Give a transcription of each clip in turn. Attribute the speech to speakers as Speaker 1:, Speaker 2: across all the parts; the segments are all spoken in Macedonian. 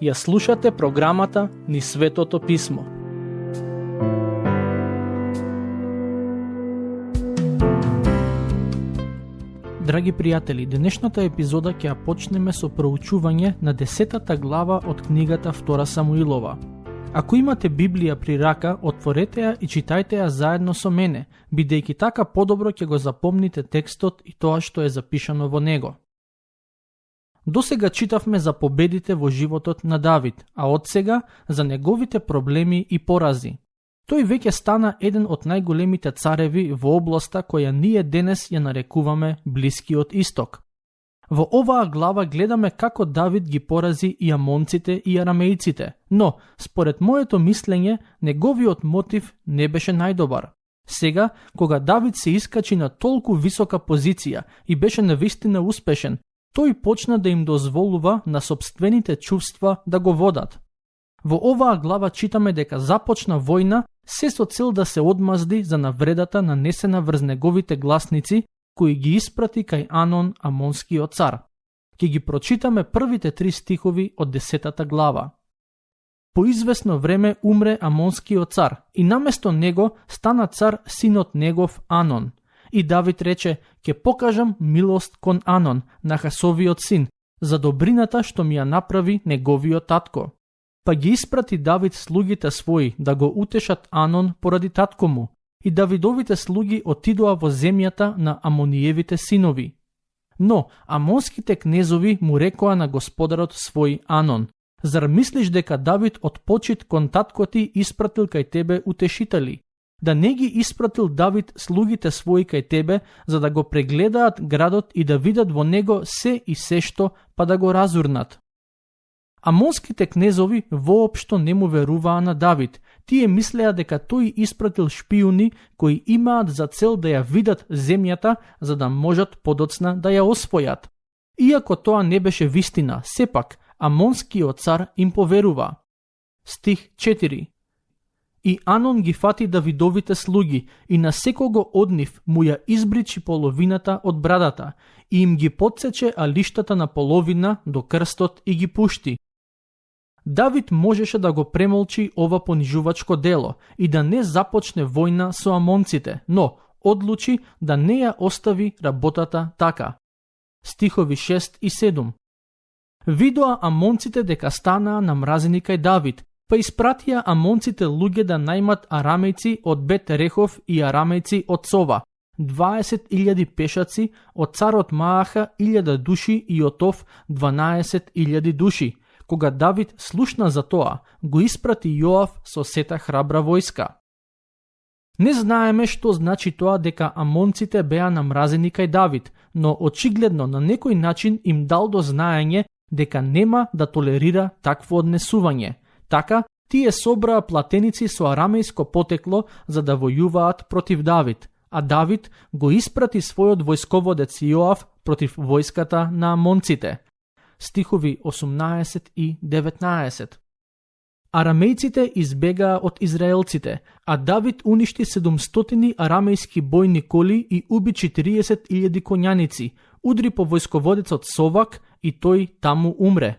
Speaker 1: Ја слушате програмата Низ Светото Писмо. Драги пријатели, денешната епизода ќе ја почнеме со проучување на 10-та глава од книгата Втора Самуилова. Ако имате Библија при рака, отворете ја и читајте ја заедно со мене, бидејќи така подобро ќе го запомните текстот и тоа што е запишано во него. Досега читавме за победите во животот на Давид, а одсега за неговите проблеми и порази. Тој веќе стана еден од најголемите цареви во областа која ние денес ја нарекуваме Блискиот Исток. Во оваа глава гледаме како Давид ги порази и амонците и арамејците, но, според моето мислење, неговиот мотив не беше најдобар. Сега, кога Давид се искачи на толку висока позиција и беше навистина успешен, тој почна да им дозволува на собствените чувства да го водат. Во оваа глава читаме дека започна војна се со цел да се одмазди за навредата нанесена врз неговите гласници, кои ги испрати кај Анон, амонскиот цар. Ќе ги прочитаме првите 3 стихови од 10-та глава. По извесно време умре амонскиот цар и наместо него стана цар синот негов Анон. И Давид рече: ќе покажам милост кон Анон, Нахасовиот син, за добрината што ми ја направи неговиот татко. Па ги испрати Давид слугите своји да го утешат Анон поради татко му, и Давидовите слуги отидоа во земјата на Амониевите синови. Но амонските кнезови му рекоа на господарот свој Анон: зар мислиш дека Давид од почит кон татко ти испратил кај тебе утешители? Да не ги испратил Давид слугите своји кај тебе, за да го прегледаат градот и да видат во него се и се што, па да го разурнат. Амонските кнезови воопшто не му веруваа на Давид. Тие мислеа дека тој испратил шпиуни кои имаат за цел да ја видат земјата, за да можат подоцна да ја освојат. Иако тоа не беше вистина, сепак амонскиот цар им поверува. Стих 4. И Анон ги фати Давидовите слуги и на секого од нив му ја избричи половината од брадата и им ги подсече алиштата на половина до крстот и ги пушти. Давид можеше да го премолчи ова понижувачко дело и да не започне војна со амонците, но одлучи да не ја остави работата така. Стихови 6 и 7. Видоа амонците дека станаа намразени кај Давид, па испратија амонците луѓе да најмат арамејци од Бет Рехов и арамејци од Сова, 20.000 пешаци, од царот Мааха 1000 души и од Ов 12.000 души. Кога Давид слушна за тоа, го испрати Јоав со сета храбра војска. Не знаеме што значи тоа дека амонците беа намразени кај Давид, но очигледно на некој начин им дал до знаење дека нема да толерира такво однесување. Така, тие собраа платеници со арамејско потекло за да војуваат против Давид, а Давид го испрати својот војсководец Јоав против војската на амонците. Стихови 18 и 19. Арамејците избегаа од израелците, а Давид уништи 700 арамејски бојни коли и уби 40.000 коњаници, удри по војсководецот Совак и тој таму умре.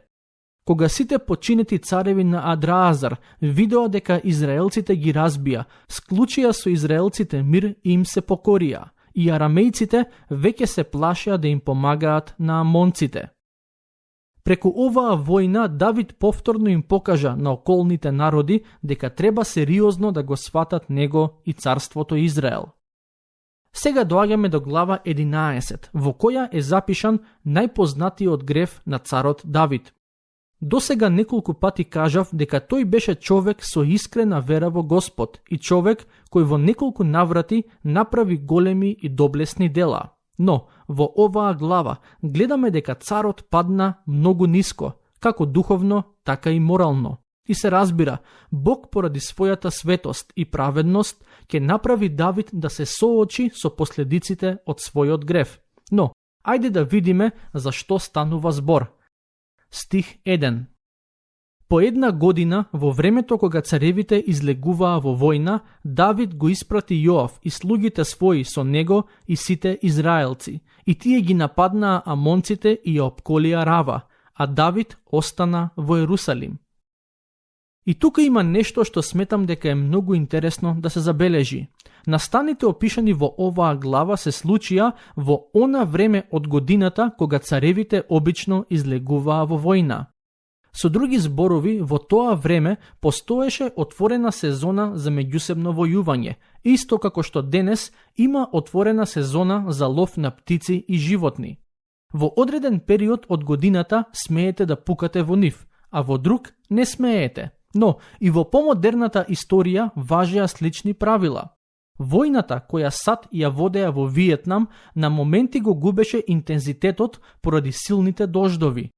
Speaker 1: Кога сите починети цареви на Адраазар видоа дека израелците ги разбија, склучија со израелците мир и им се покорија, и арамејците веќе се плашеа да им помагаат на амонците. Преку оваа војна Давид повторно им покажа на околните народи дека треба сериозно да го сватат него и царството Израел. Сега доаѓаме до глава 11, во која е запишан најпознатиот грев на царот Давид. Досега неколку пати кажав дека тој беше човек со искрена вера во Господ и човек кој во неколку наврати направи големи и доблесни дела. Но, во оваа глава гледаме дека царот падна многу ниско, како духовно, така и морално. И се разбира, Бог поради својата светост и праведност ќе направи Давид да се соочи со последиците од својот грев. Но, ајде да видиме за што станува збор. Стих 1. По една година, во времето кога царевите излегуваа во војна, Давид го испрати Јоав и слугите своји со него и сите израелци, и тие ги нападнаа амонците и ја опколија Рава, а Давид остана во Ерусалим. И тука има нешто што сметам дека е многу интересно да се забележи. Настаните опишани во оваа глава се случија во она време од годината кога царевите обично излегуваа во војна. Со други зборови, во тоа време постоеше отворена сезона за меѓусебно војување, исто како што денес има отворена сезона за лов на птици и животни. Во одреден период од годината смеете да пукате во нив, а во друг не смеете. Но и во помодерната историја важеа слични правила. Војната која САД ја водеа во Виетнам на моменти го губеше интензитетот поради силните дождови.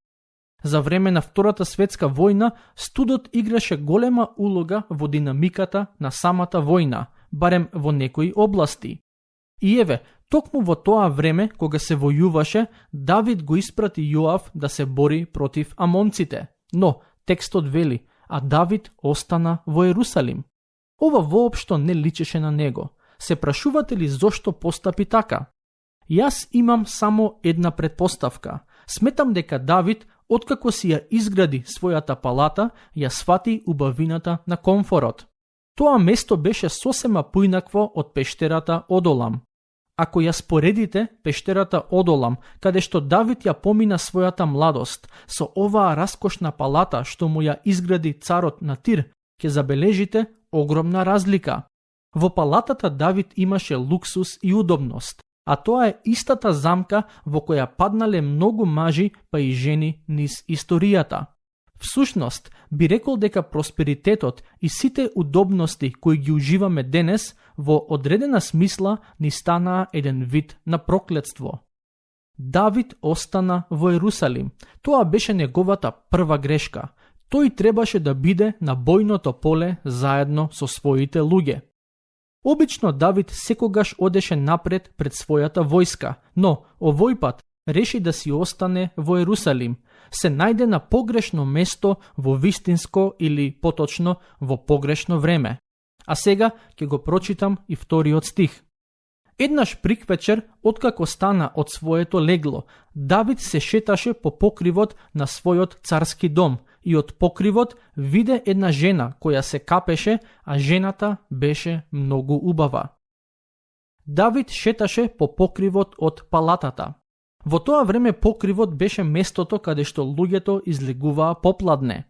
Speaker 1: За време на Втората светска војна, студот играше голема улога во динамиката на самата војна, барем во некои области. И еве, токму во тоа време, кога се војуваше, Давид го испрати Јоав да се бори против амонците. Но, текстот вели, а Давид остана во Ерусалим. Ова воопшто не личеше на него. Се прашувате ли зошто постапи така? Јас имам само една предпоставка. Сметам дека Давид, откако си ја изгради својата палата, ја свати убавината на комфорот. Тоа место беше сосема поинакво од пештерата Одолам. Ако ја споредите пештерата Одолам, каде што Давид ја помина својата младост, со оваа раскошна палата што му ја изгради царот на Тир, ќе забележите огромна разлика. Во палатата Давид имаше луксус и удобност, а тоа е истата замка во која паднале многу мажи па и жени низ историјата. Всушност, би рекол дека просперитетот и сите удобности кои ги уживаме денес во одредена смисла ни станаа еден вид на проклетство. Давид остана во Ерусалим. Тоа беше неговата прва грешка. Тој требаше да биде на бојното поле заедно со своите луѓе. Обично Давид секогаш одеше напред пред својата војска, но овој пат реши да си остане во Ерусалим. Се најде на погрешно место во вистинско или поточно во погрешно време. А сега ќе го прочитам и вториот стих. Еднаш приквечер, откако стана од своето легло, Давид се шеташе по покривот на својот царски дом и од покривот виде една жена која се капеше, а жената беше многу убава. Давид шеташе по покривот од палатата. Во тоа време покривот беше местото каде што луѓето излегуваа попладне.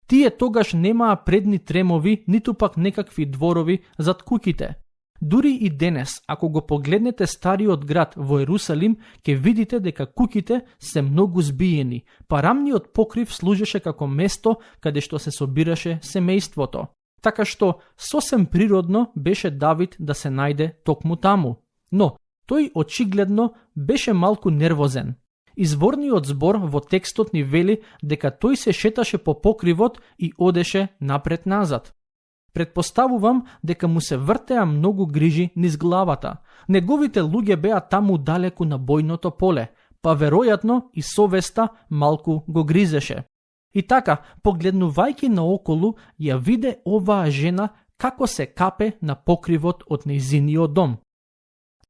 Speaker 1: Тие тогаш немаа предни тремови, ниту пак некакви дворови зад куќите. Дури и денес, ако го погледнете стариот град во Ерусалим, ќе видите дека куќите се многу збиени, па рамниот покрив служеше како место каде што се собираше семејството. Така што сосем природно беше Давид да се најде токму таму. Но тој очигледно беше малку нервозен. Изворниот збор во текстот ни вели дека тој се шеташе по покривот и одеше напред-назад. Предпоставувам дека му се вртеа многу грижи низ главата. Неговите луѓе беа таму далеку на бојното поле, па веројатно и совеста малку го гризеше. И така, погледнувајќи наоколу, ја виде оваа жена како се капе на покривот од нејзиниот дом.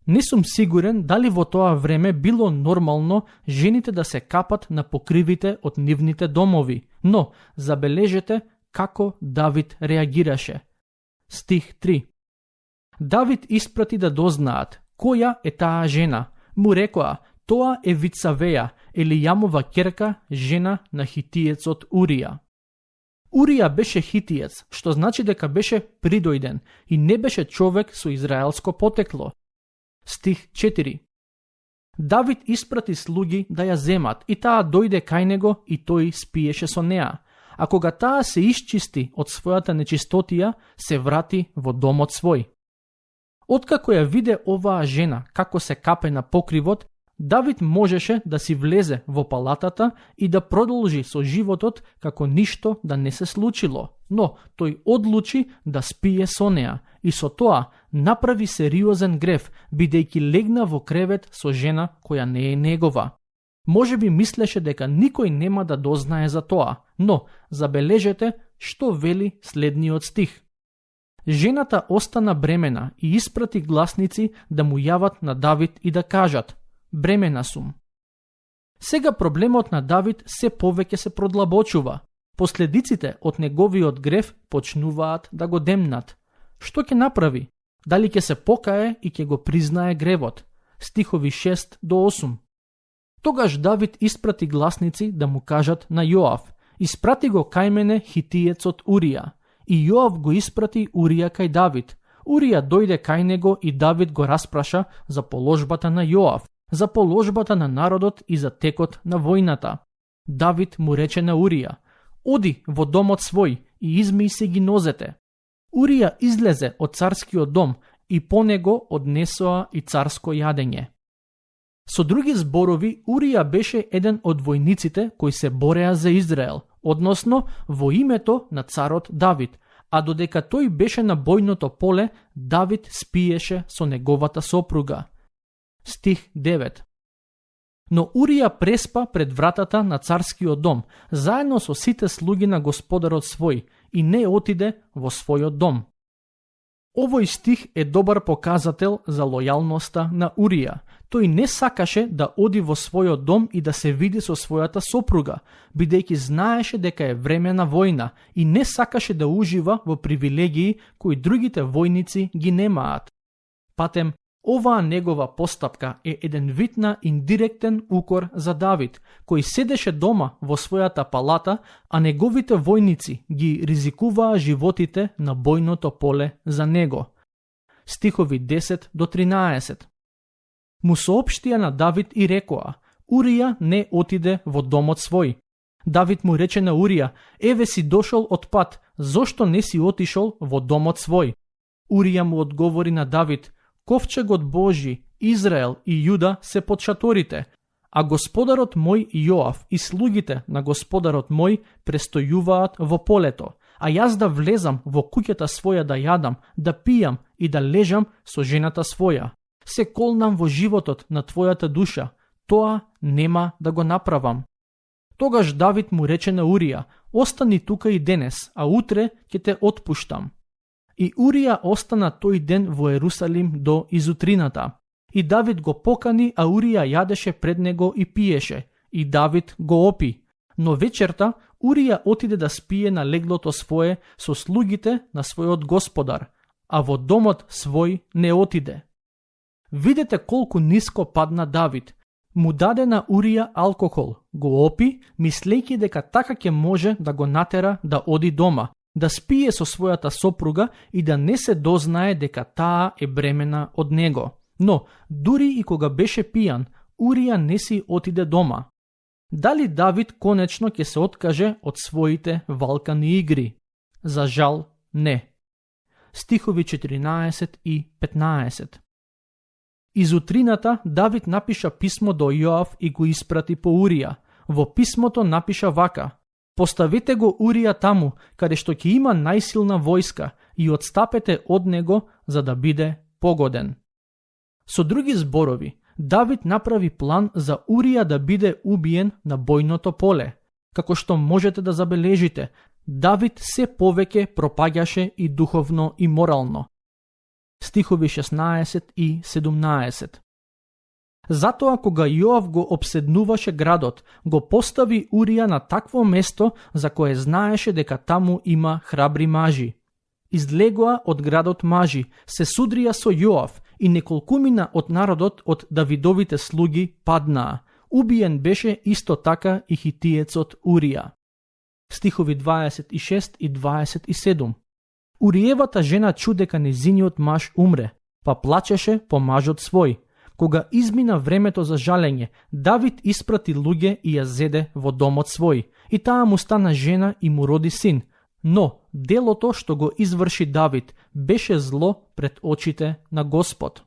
Speaker 1: Не сум сигурен дали во тоа време било нормално жените да се капат на покривите од нивните домови, но забележете како Давид реагираше. Стих 3. Давид испрати да дознаат која е таа жена. Му рекоа, тоа е Вицавеја, Елијамова ќерка, жена на хитиецот Урија. Урија беше хитиец, што значи дека беше придојден и не беше човек со израелско потекло. Стих 4. Давид испрати слуги да ја земат и таа дојде кај него и тој спиеше со неа. А кога таа се исчисти од својата нечистотија, се врати во домот свој. Откако ја виде оваа жена како се капе на покривот, Давид можеше да си влезе во палатата и да продолжи со животот како ништо да не се случило, но тој одлучи да спие со неа и со тоа направи сериозен грев, бидејќи легна во кревет со жена која не е негова. Може би мислеше дека никој нема да дознае за тоа, но забележете што вели следниот стих. Жената остана бремена и испрати гласници да му јават на Давид и да кажат: бремена сум. Сега проблемот на Давид се повеќе се продлабочува. Последиците од неговиот грев почнуваат да го демнат. Што ќе направи? Дали ќе се покае и ќе го признае гревот? Стихови 6 до 8. Тогаш Давид испрати гласници да му кажат на Јоав: испрати го кај мене хитиецот Урија. И Јоав го испрати Урија кај Давид. Урија дојде кај него и Давид го распраша за положбата на Јоав, за положбата на народот и за текот на војната. Давид му рече на Урија: оди во домот свој и измий се ги нозете. Урија излезе од царскиот дом и по него однесоа и царско јадење. Со други зборови, Урија беше еден од војниците кои се бореа за Израел, односно во името на царот Давид, а додека тој беше на бојното поле, Давид спиеше со неговата сопруга. Стих 9. Но Урија преспа пред вратата на царскиот дом, заедно со сите слуги на господарот свој, и не отиде во својот дом. Овој стих е добар показател за лојалноста на Урија. Тој не сакаше да оди во својот дом и да се види со својата сопруга, бидејќи знаеше дека е време на војна и не сакаше да ужива во привилегии кои другите војници ги немаат. Патем, оваа негова постапка е еден вид на индиректен укор за Давид, кој седеше дома во својата палата, а неговите војници ги ризикуваа животите на бојното поле за него. Стихови 10 до 13. Му соопштија на Давид и рекоа: Урија не отиде во домот свој. Давид му рече на Урија: еве си дошол од пат, зошто не си отишол во домот свој? Урија му одговори на Давид: ковчегот Божи, Израел и Јуда се под шаторите, а господарот мој Јоав и слугите на господарот мој престојуваат во полето, а јас да влезам во куќата своја да јадам, да пијам и да лежам со жената своја. Се колнам во животот на твојата душа, тоа нема да го направам. Тогаш Давид му рече на Урија: остани тука и денес, а утре ќе те отпуштам. И Урија остана тој ден во Ерусалим до изутрината. И Давид го покани, а Урија јадеше пред него и пиеше, и Давид го опи. Но вечерта Урија отиде да спие на леглото свое со слугите на својот господар, а во домот свој не отиде. Видете колку ниско падна Давид. Му даде на Урија алкохол, го опи, мислејќи дека така ќе може да го натера да оди дома, да спие со својата сопруга и да не се дознае дека таа е бремена од него. Но, дури и кога беше пијан, Урија не си отиде дома. Дали Давид конечно ќе се откаже од своите валкани игри? За жал, не. Стихови 14 и 15. Изутрината Давид напиша писмо до Јоав и го испрати по Урија. Во писмото напиша вака: поставете го Урија таму, каде што ќе има најсилна војска, и отстапете од него за да биде погоден. Со други зборови, Давид направи план за Урија да биде убиен на бојното поле. Како што можете да забележите, Давид се повеќе пропаѓаше и духовно и морално. Стихови 16 и 17. Затоа кога Јоав го обседнуваше градот, го постави Урија на такво место за кое знаеше дека таму има храбри мажи. Излегоа од градот мажи, се судрија со Јоав и неколкумина од народот од Давидовите слуги паднаа. Убиен беше исто така и хитиецот Урија. Стихови 26 и 27. Уриевата жена чу дека незиниот маж умре, па плачеше по мажот свој. Кога измина времето за жалење, Давид испрати луѓе и ја зеде во домот свој, и таа му стана жена и му роди син. Но делото што го изврши Давид беше зло пред очите на Господ.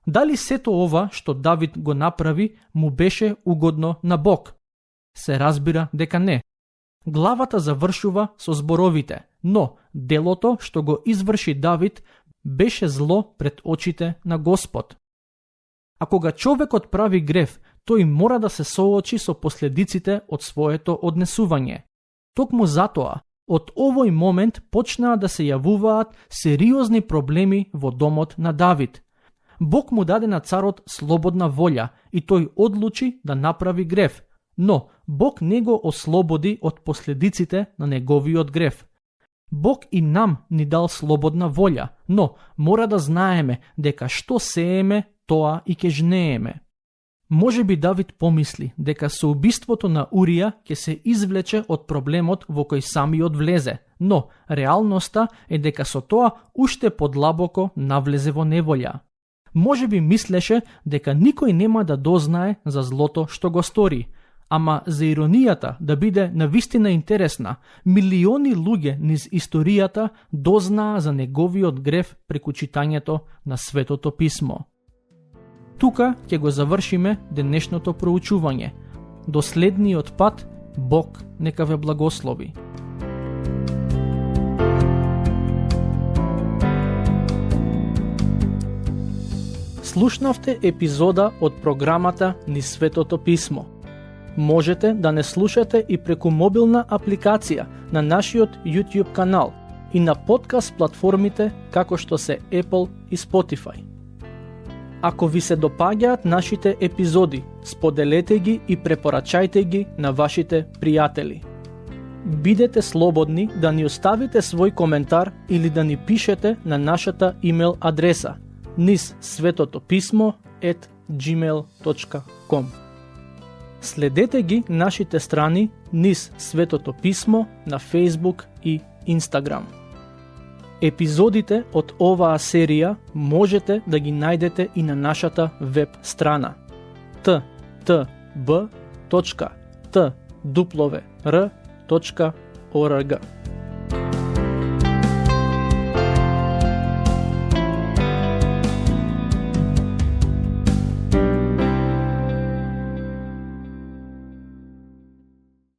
Speaker 1: Дали сето ова што Давид го направи му беше угодно на Бог? Се разбира дека не. Главата завршува со зборовите: но делото што го изврши Давид беше зло пред очите на Господ. А кога човекот прави грев, тој мора да се соочи со последиците од своето однесување. Токму затоа, од овој момент почнаа да се јавуваат сериозни проблеми во домот на Давид. Бог му даде на царот слободна волја и тој одлучи да направи грев, но Бог не го ослободи од последиците на неговиот грев. Бог и нам ни дал слободна волја, но мора да знаеме дека што сееме, тоа и ќе жнееме. Може би Давид помисли дека со убиството на Урија ќе се извлече од проблемот во кој самиот влезе, но реалноста е дека со тоа уште подлабоко навлезе во неволја. Може би мислеше дека никој нема да дознае за злото што го стори, ама за иронијата да биде навистина интересна, милиони луѓе низ историјата дознаа за неговиот грев преку читањето на Светото Писмо. Тука ќе го завршиме денешното проучување. До следниот пат, Бог нека ве благослови. Слушнавте епизода од програмата Низ Светото Писмо. Можете да не слушате и преку мобилна апликација на нашиот YouTube канал и на подкаст платформите како што се Apple и Spotify. Ако ви се допаѓаат нашите епизоди, споделете ги и препорачајте ги на вашите пријатели. Бидете слободни да ни оставите свој коментар или да ни пишете на нашата имейл адреса nizsvetotopисmo@gmail.com. Следете ги нашите страни Низ Светото Писмо на Facebook и Instagram. Епизодите од оваа серија можете да ги најдете и на нашата веб страна ttb.twr.org.